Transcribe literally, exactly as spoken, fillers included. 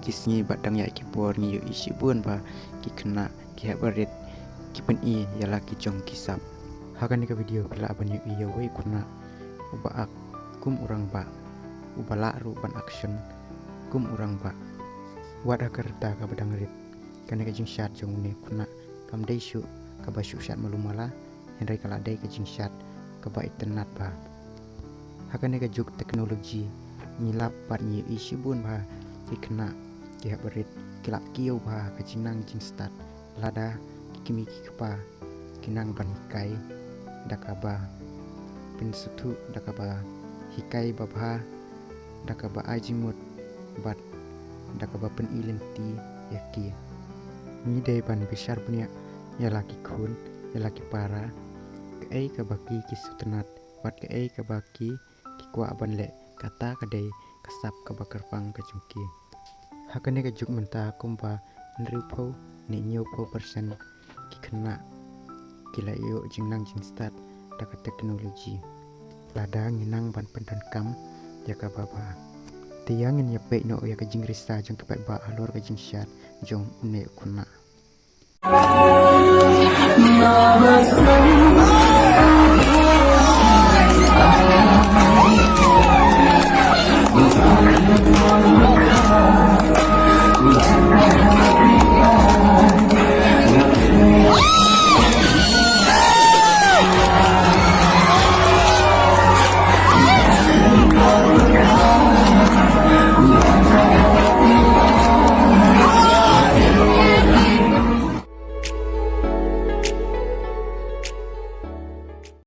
ki sngi bad dang ïa ki por ngi ïohi shibun ba ki khynnah ki heh barit ki pyni ïa la ki jong ki sap. Ha kane ka video phi lah ban ïohi ïa uwei u khynnah uba ak kum u rangbah, uba lah ruh ban action kum u rangbah. Wat ha ka rta kaba dang rit, kane ka jingshad jong une u khynnah kam dei shuh kaba shu shad malu mala, hynrei ka la dei ka jingshad kaba itynnad bha. Ha kane ka juk technology ngi lap bad ngi ïohi shibun ba ki khynnah ki heh barit ki la kiew bha ha ka jingnang jingstad, lada ki kmie ki kpa ki nang ban hikai da kaba pynsngewthuh, da kaba hikai babha, da kaba ai jingmut bad da kaba pyni lynti ïa ki. Ngi dei ban bishar bniah ïa la ki khun, ïa la ki para, kaei kaba ki ki sngewtynnad bad kaei kaba ki ki kwah ban leh, kata ka dei ka sap kaba kyrpang ka jong ki. Ha kane ka juk mynta kumba hynriewphew ne hynñiewphew percent ki khynnah ki la ïoh jingnang jingstad da ka technology. Lada ngi nang ban pyndonkam ïa kaba bha, te ïa ngin ïa peit noh ïa ka jingrisa jong ki paidbah halor ka jingshad jong une u khynnah.